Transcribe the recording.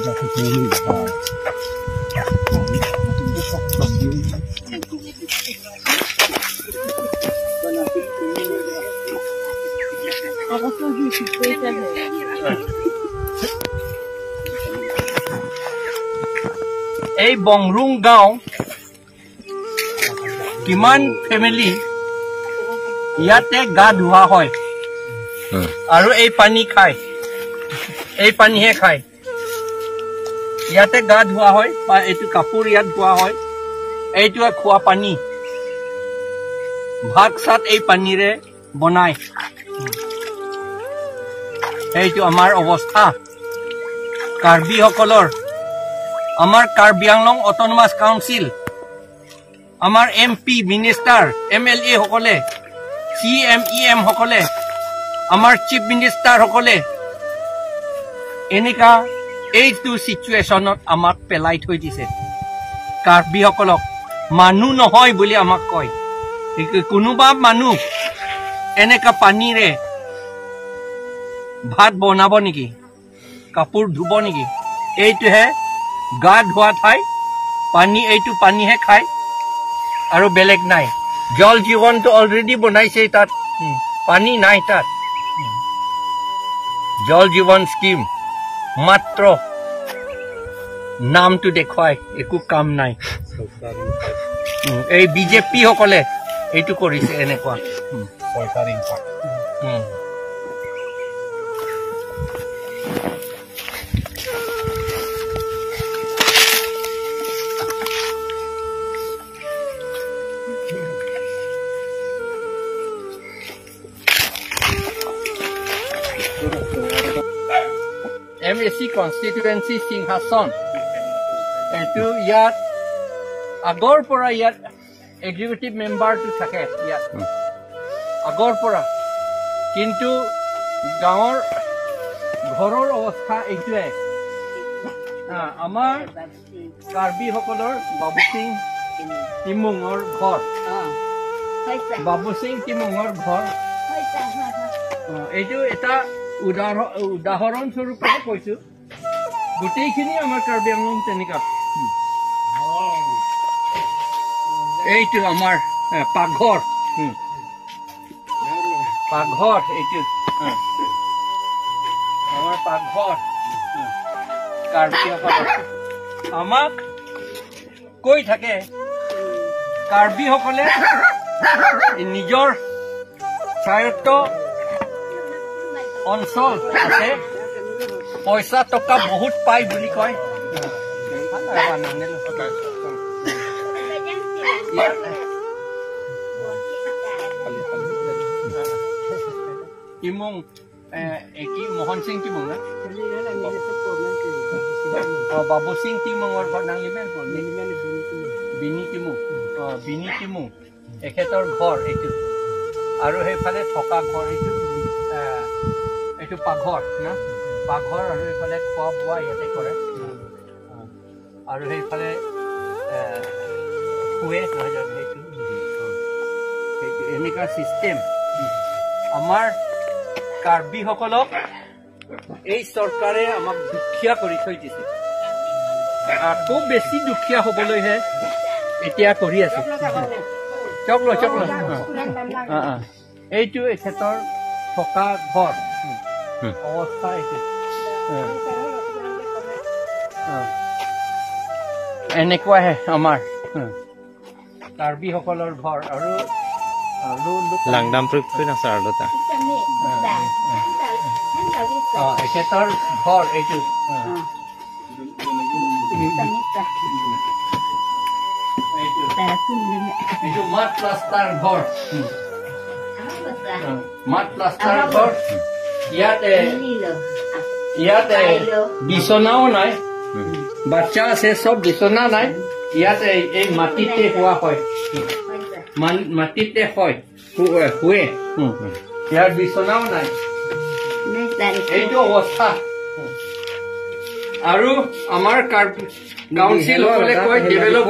এই বংৰুং গাঁও কিমান ফেমিলি ইয়াতে গা ধোৱা হয় আৰু এই পানী খায়, এই পানীহে খায়। ইয়াতে গা ধোৱা হয়, এইটো কাপোৰ ইয়াত ধোৱা হয়, এইটোৱে খোৱা পানী। ভাত চাত এই পানীৰে বনায়। এইটো আমাৰ অৱস্থা কাৰ্বিসকলৰ। আমাৰ কাৰ্বি আংলং অট'নমাছ কাউন্সিল, আমাৰ M P, minister, M L A সকলে, চি এম ই এম সকলে, আমাৰ চিফ মিনিষ্টাৰসকলে এনেকা এইটো চিটুৱেশ্যনত আমাক পেলাই থৈ দিছে। কাৰ্বিসকলক মানুহ নহয় বুলি আমাক কয়। কোনোবা মানুহ এনেকা পানীৰে ভাত বনাব নেকি, কাপোৰ ধুব নেকি? এইটোহে গা ধোৱা ঠাই, পানী এইটো পানীহে খায় আৰু বেলেগ নাই। জল জীৱনটো অলৰেডি বনাইছে, তাত পানী নাই। তাত জল জীৱন স্কিম মাত্ৰ নামটো দেখুৱাই, একো কাম নাই। এই বিজেপি সকলে এইটো কৰিছে এনেকুৱা। এম এ চি কনষ্টিটুৱেঞ্চি সিংহাসন, এইটো ইয়াত আগৰ পৰা ইয়াত এক্সিকিউটিভ মেম্বাৰটো থাকে ইয়াত আগৰ পৰা। কিন্তু গাঁৱৰ ঘৰৰ অৱস্থা এইটোৱে। আমাৰ কাৰ্বিসকলৰ বাবু সিং তিমুঙৰ ঘৰ, বাবু সিং তিমুঙৰ ঘৰ এইটো এটা উদাহৰণস্বৰূপে কৈছো। গোটেইখিনি আমাৰ কাৰ্বি আংলং তেনেকা। এইটো আমাৰ পাকঘৰ, পাকঘৰ এইটো আমাৰ পাকঘৰ কাৰ্বিসকলৰ। আমাক কৈ থাকে কাৰ্বিসকলে নিজৰ স্বায়ত্ত অঞ্চল আছে, পইচা টকা বহুত পায় বুলি কয়। তিমুং কি মোহন সিং তিমুং না, বাবু সিং তিমুঙৰ ঘৰ বিনি তিমুং, বিনি তিমুং এখেতৰ ঘৰ এইটো। আৰু সেইফালে থকা ঘৰ এইটো, এইটো পাকঘৰ না, পাকঘৰ। আৰু এইফালে খোৱা বোৱা ইয়াতে কৰে আৰু সেইফালে শুৱে নহয় জানো। সেইটো সেইটো এনেকুৱা চিষ্টেম। আমাৰ কাৰ্বিসকলক এই চৰকাৰে আমাক দুখীয়া কৰি থৈ দিছে। আকৌ বেছি দুখীয়া হ'বলৈহে এতিয়া কৰি আছে। চক ল, চক ল। এইটো এখেতৰ থকা ঘৰ অৱস্থা এইটো এনেকুৱাহে আমাৰ কাৰ্বিসকলৰ ঘৰ। আৰু এখেতৰ ঘৰ এইটো। এইটো মাত প্লাষ্টাৰ ঘৰ, মাত প্লাষ্টাৰ ঘৰ। ইয়াতে ইয়াতে বিচনাও নাই, বাচ্চা আছে চব, বিচনা নাই। ইয়াতে এই মাটিতে শোৱা হয়, মাটিতে হয় শুৱে, ইয়াৰ বিচনাও নাই। এইটো অৱস্থা। আৰু আমাৰ কাউন্সিল সকলে কয় ডেভেলপ